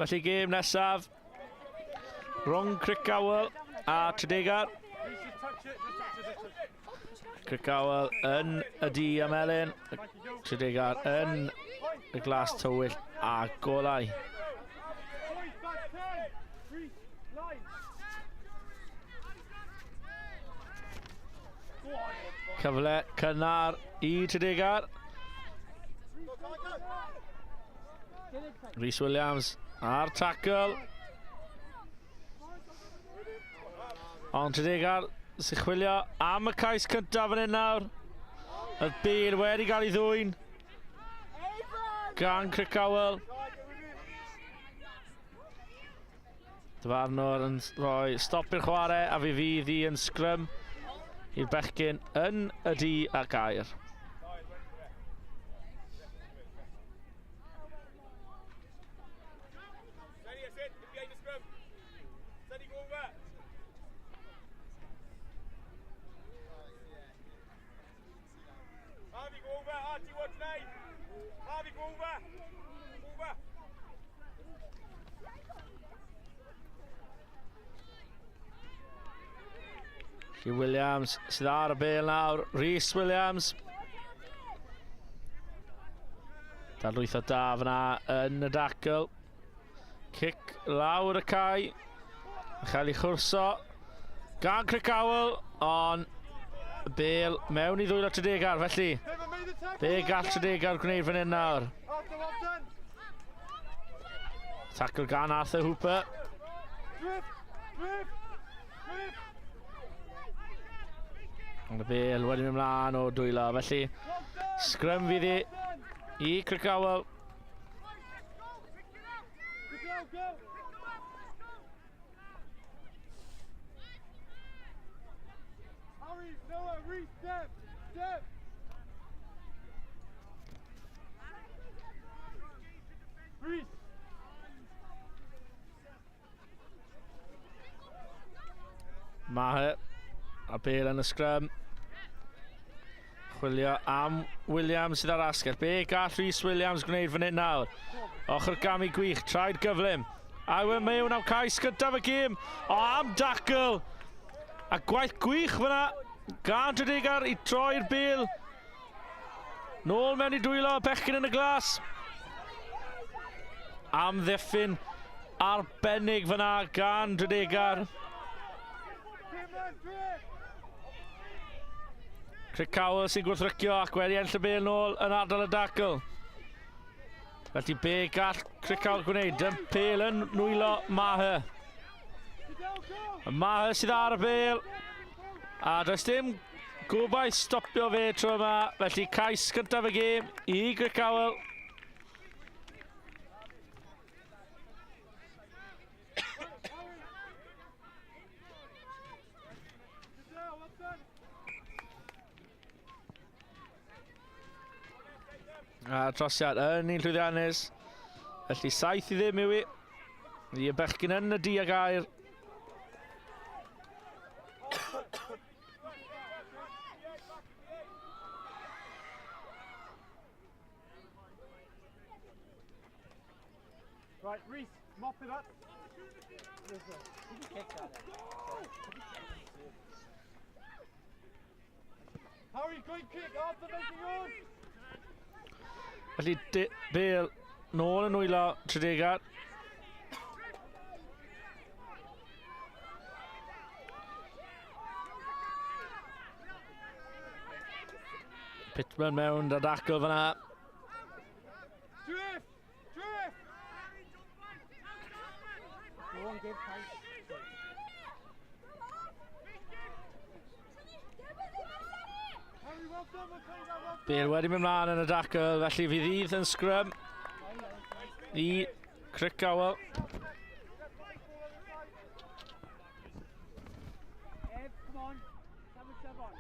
Felly gêm nesaf rhwng Crickhowell a Tredegar. Crickhowell yn y du a melyn, Tredegar yn y glas tywyll a golau. Cyfle cynnar i Tredegar. Rhys Williams a'r tackle. Ond Tredegar sy'n chwilio am y cais cyntaf yn hyn nawr. Y bel wedi cael ei ddwyn gan Crickhowell. Dyfarnwr yn rhoi stop i'r chwarae a fi fydd hi yn sgrym i'r bechgyn yn y du ac air. Harvey, go over. Archie, watch nine. Harvey, go over. Over. Lly Williams sydd ar y bel nawr. Rhys Williams. Dadlwytho da fyna yn y dacl. Cic lawr y cae. Chael ei chwrso gan Crickhowell, ond bel mewn i ddwylo Tredegar, felly be gall Tredegar gwneud fan hyn nawr? Tackle gan Arthur Hooper. Ond y bel wedi mynd mlaen o dwylo, felly sgrym fydd i i Crickhowell. Harry, Noah, Reece, Deb, Deb. Reece. Maher a Bale yn y sgrym. Chwilio am Williams sydd ar asgell. Be gall Rhys Williams gwneud fan hyn nawr? Ochr gamu gwych, traed gyflym. A yw e mewn am cais gyntaf y gêm. O, am dacl! A gwaith gwych fyna gan Tredegar i troi'r bel. Nôl mewn i dwylo bechgyn yn y glas. Amddiffyn arbennig fyna gan Dredegar. Crick Cowell sy'n gwrthrycio ac wedi enll y bel nôl yn ardal y dacl. Felly be gall Crick Cowell gwneud? Yn pel yn nwylo Maher. Maher sydd ar y bel. A does dim gobaith stopio fe tro yma, felly cais gyntaf y gêm i Crickhowell. A trosiad yn un llwyddiannus. Felly 7-0 yw i. I y bechgyn yn y du ag air. Right, Reese, mop it up. Harry, great kick, Arthur making yours. Felly, Bale nôl yn nwylo Tredegar. Pittman mewn, da dacl fyna. Drift! Drift! Go on, give pace. Bale wedi mynd mlaen yn y dacl, felly fydd ddydd yn sgrym i Crickhowell. Ev, come on. Have a shove on.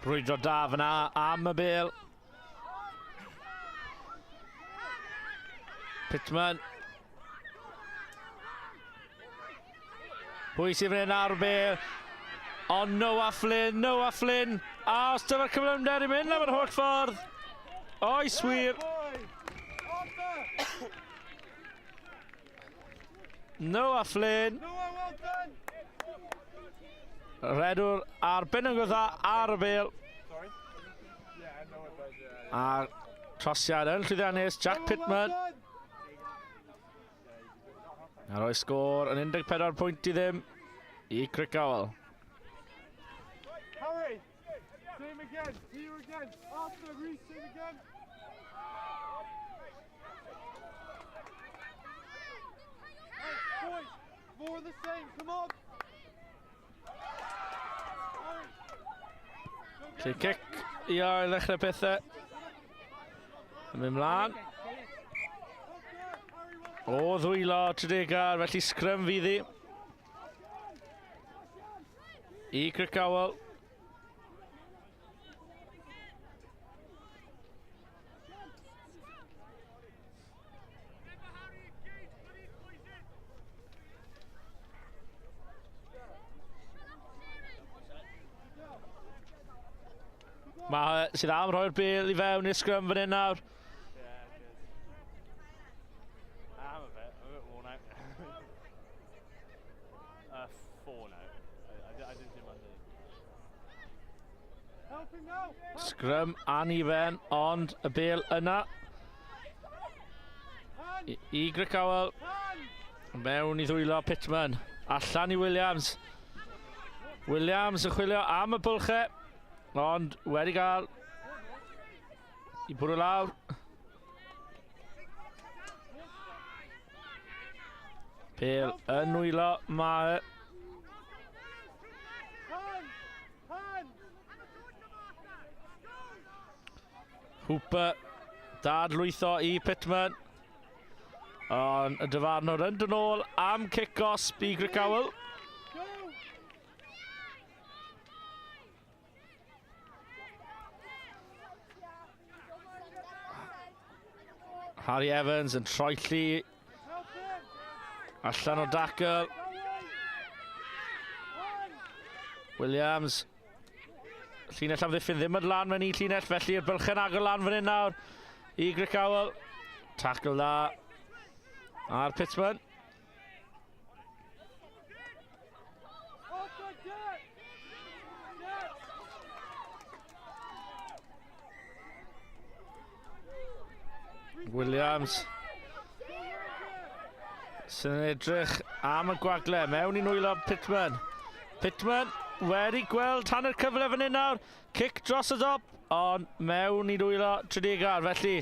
Brwydro da fyna am y bel. Pittman. Pwy sydd fan hyn ar y bel? Ond Noah Flynn, Noah Flynn. A os dyma'r cyflymder i mynd am yr holl ffordd. Oes wir. Noah Flynn. Redwr ar benygwydda ar y bel. A trosiad yn llwyddiannus, Jack Pittman. A roi sgôr yn 14 pwynt i ddim i Crickhowell. Harry, same again, here again, after Reece, same again. Hey, boys, more of the same, come on. Felly cic i ail ddechrau pethau. Yn mynd mlaen. O ddwylo Tredegar, felly sgrym fydd hi. I Crickhowell. Mae sydd am rhoi'r bel i fewn i'r sgrym fan hyn nawr. I'm a bit worn out. 4 now. I didn't do Monday. Help him now. Sgrym anifen, ond y bel yna Hand, i Crickhowell. hand. Mewn i ddwylo Pittman. Allan i Williams. Williams yn chwilio am y bylchau, ond wedi cael i bwrw lawr. Pel yn nwylo mae Hand, hand. Hooper dadlwytho i Pittman. Ond y dyfarnwr yn dod nôl am cic gosb i Crickhowell. Go. Harry Evans yn troelli Help him. allan o dacl. Harry. Hand. Williams. Llinell amddiffyn ddim yn lan mewn un llinell, felly'r bylchau'n agor lan fan hyn nawr i Crickhowell. Tackle dda ar Pittman. Arthur, get. Get. Williams sy'n edrych am y gwagle mewn i nwylo Pittman. Pittman wedi gweld hanner cyfle fan hyn nawr. Cic dros y dop, ond mewn i nwylo Tredegar. Felly,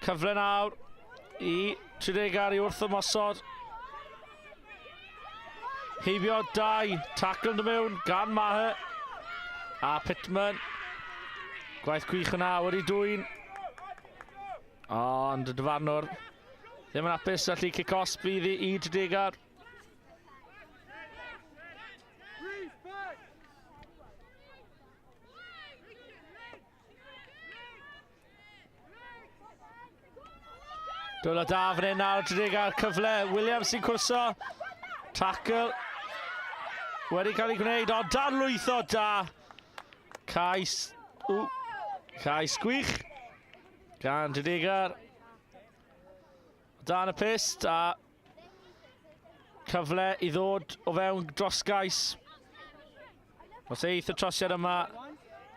cyfle nawr i Tredegar i wrth ymosod. Heibio 2, tackle yn dod mewn gan Maher. A Pittman, gwaith gwych yna wedi dwyn. Ond y dyfarnwr ddim yn hapus, felly cic gosb fydd i Tredegar. Reece, back. Dwylo da fan hyn nawr, Tredegar cyfle. Williams sy'n cwrso. Tackle wedi cael ei gwneud, ond dadlwytho da. Cais, ww, cais gwych gan Tredegar. Dan y pyst a cyfle i ddod o fewn dros gais. Os eith y trosiad yma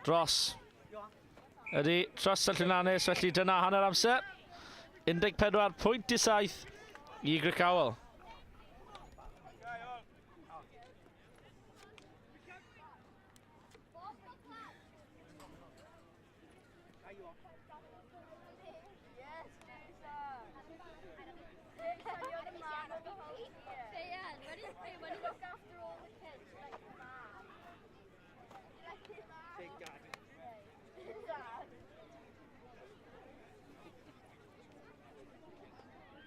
dros. Ydy, dros y llwyddiannus, felly dyna hanner amser. 14.7 i Crickhowell. Yes, Lisa. Lisa, you're the man of the whole team. When you look after all the kids, you're like the man. You're like the man. Big daddy. Dad.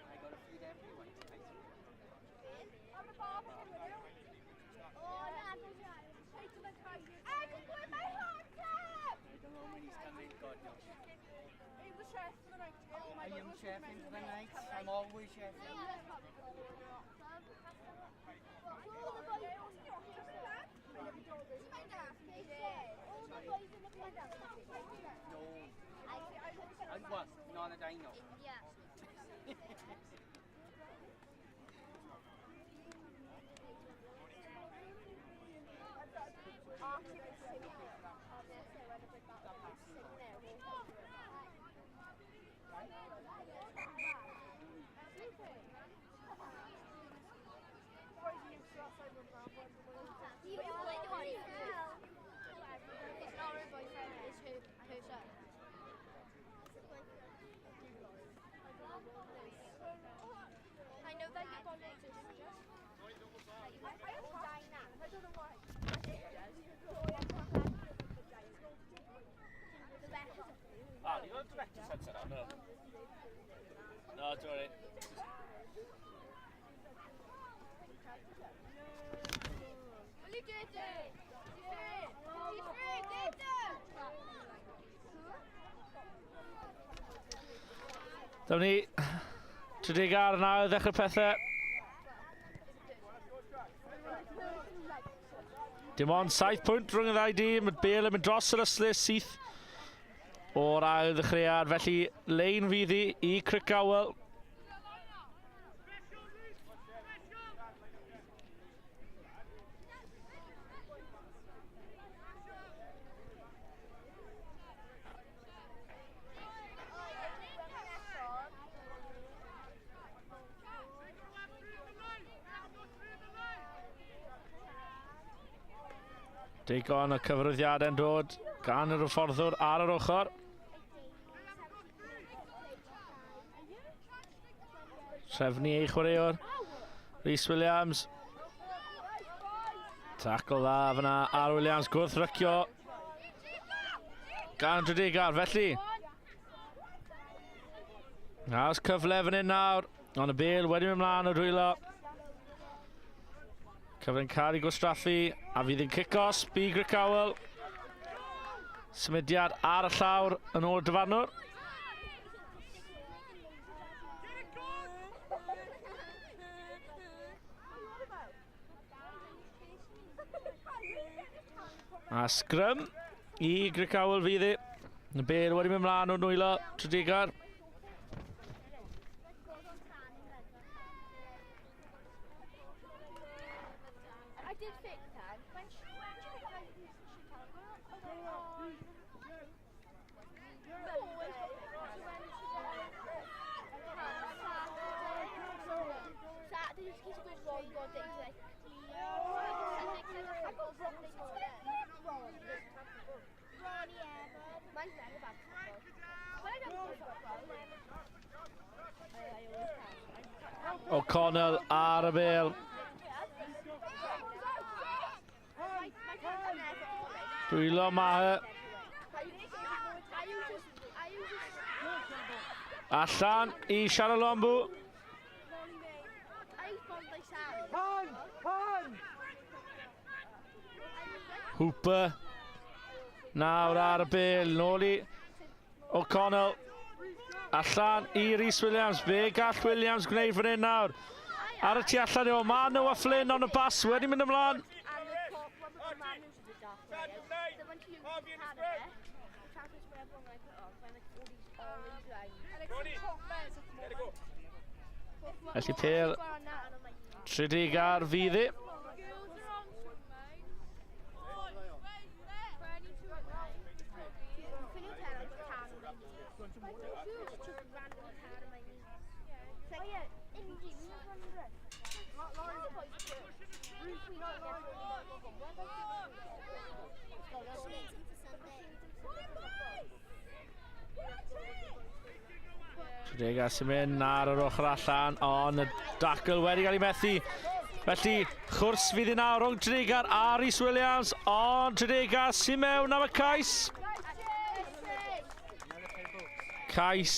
I gotta feed everyone tonight. On the barbecue with you. Oh, no, I can go in my heart. I am chefing for the night. I'm always chefing. No. What? Not that I know. Yeah. It's not her boyfriend, it's her son. I know that you've got loads of gingers. I don't know why. Ah, you got a director's headset on? No. No, it's alright. Will you do it? She's free, Data! Dyma ni, Tredegar nawr ddechrau pethau. Dim ond 7 pwynt rhwng y ddau dîm, y bel yn mynd dros yr ystlys syth o'r ail ddechreuad. Felly, lein fydd hi i Crickhowell. Digon o cyfrwyddiadau'n dod gan yr hyfforddwr ar yr ochr. Trefnu ei chwaraewr. Rhys Williams. Tackle dda fyna ar Williams. Gwrthrycio gan Tredegar. Felly, As cyfle fan hyn nawr. Ond y bel wedi mynd mlaen o dwylo. Cyfle'n cael ei gwastraffu a fydd yn cic-os i Crickhowell. Symudiad ar y llawr yn ôl y dyfarnwr. A sgrym i Crickhowell fydd hi. Y bel wedi mynd mlaen o'r nwylo Tredegar. I did think then, when she Saturday, just keeps going wrong all day, like, I got Sunday, Mine's never bad football. When I don't play football, I always can. O'Connell ar y bel. Dwylo Maher. Allan i Charalambous. Han! Han! Hooper. Nawr ar y bel. Nôl i O'Connell. Allan i Rhys Williams. Be gall Williams gwneud fan hyn nawr? Ar y tu allan yw mae Noah Flynn ond y bas wedi mynd ymlaen. And the top one with the man who's the dark Chad, players. nine. The one you Harvey in the had spread. it. The chocolate spread one I put on, when like all these orange lines. Ronnie. Let it go. Felly pel Tredegar fydd hi. Girls are on to mine. Tredegar sy'n mynd ar yr ochr allan, ond y dacl wedi cael ei methu. Felly, chwrs fydd hi nawr rhwng Tredegar a Rhys Williams, ond Tredegar sy'n mewn am y cais. Cais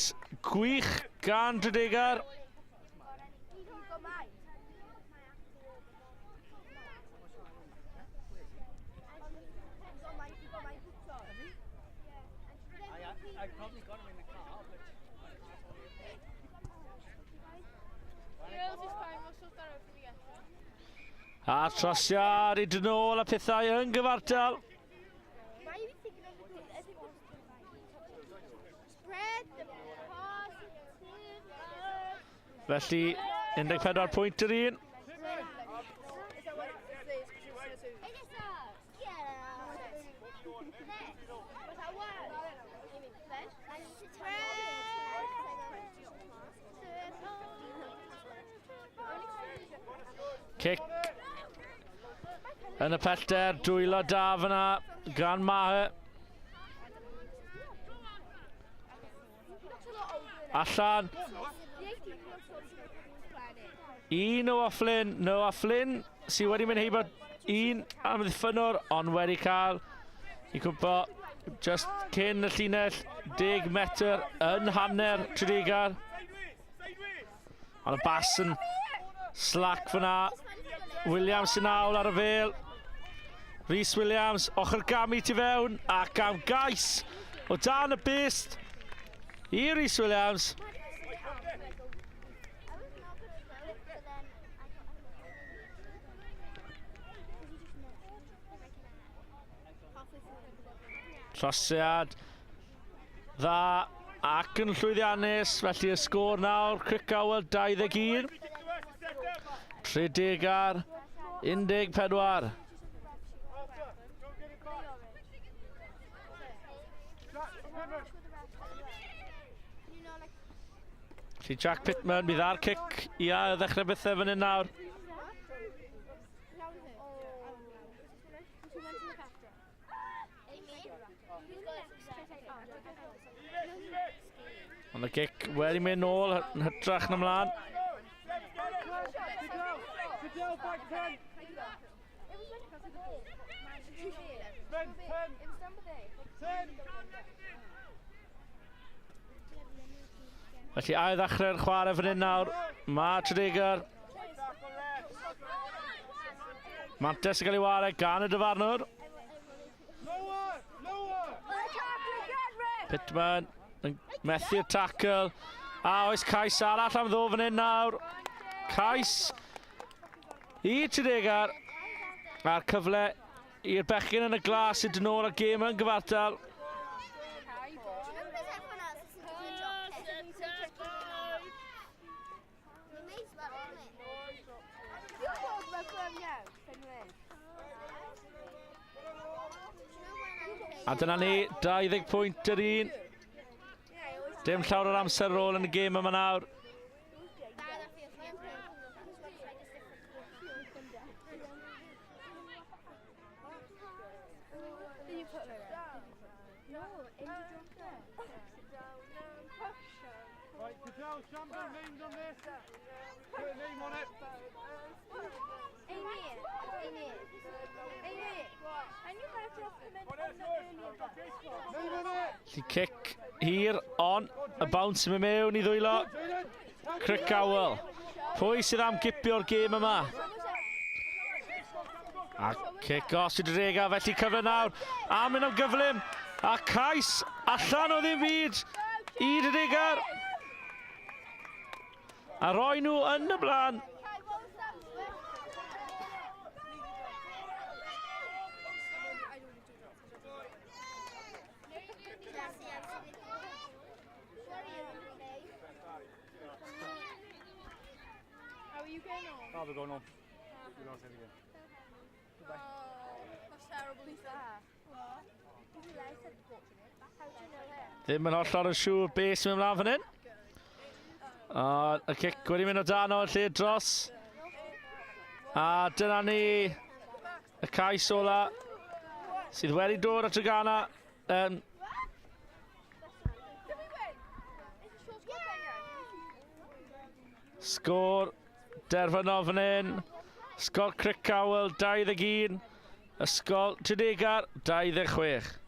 gwych gan Tredegar. You've got mine. You've got mine, you've got my boots on. I A trosiad i dyn ôl a pethau yn gyfartal. Felly, 14 pwynt yr un. Cic yn y pellter, dwylo da fyna gan Maher. Allan. I Noah Flynn. Noah Flynn sydd wedi mynd heibio un amddiffynnwr, ond wedi cael i cwmpo just cyn y llinell 10 metr yn hanner Tredegar. Ond y bas yn slack fyna. Williams sy'n awl ar y fel. Rhys Williams, ochr gamu tu fewn ac am gais o dan y bust i Rhys Williams. Trosiad dda ac yn llwyddiannus, felly y sgôr nawr, Crickhowell 21, Tredegar 14. Felly Jack Pittman, bydd ar cic i ail ddechrau bethau fan hyn nawr. Ond y gic wedi mynd nôl yn hytrach na mlaen. Felly ail ddechrau'r chwarae fan hyn nawr. Mae Tredegar. Mantes yn cael ei wario gan y dyfarnwr. Pittman yn methu'r tackle. A oes cais arall am ddo fan hyn nawr. Cais i Tredegar. A'r cyfle i'r bechgyn yn y glas sydd yn ôl ar gêm yn gyfartal. A dyna ni, 20 pwynt yr un. Dim llawer o'r amser ar ôl yn y gêm yma nawr. Right, Cadell, Shambo, names on this. Put a name on it. Amy, Amy, Amy, and you better drop him in on the earlier Name on it. Lly cic hir, on y bounce yn mynd mewn i ddwylo. Crickhowell. Pwy sydd am gipio'r gêm yma? A cic os i Drega, felly cyfle nawr. A mynd am gyflym. A cais allan o ddim byd i Dregar. A roi nhw yn y blaen. How are you getting on? Oh, we're going on. We're going to again. Oh, that's terribly fair. Ddim yn hollol yn siŵr beth sy'n mynd mlaen fan hyn. A y cic wedi mynd o dan o'r lle dros. A dyna ni y cais ola sydd wedi dod at Treganna. Sgôr derfynol fan hyn. Sgôr Crickhowell 21. Ysgol Tredegar 26.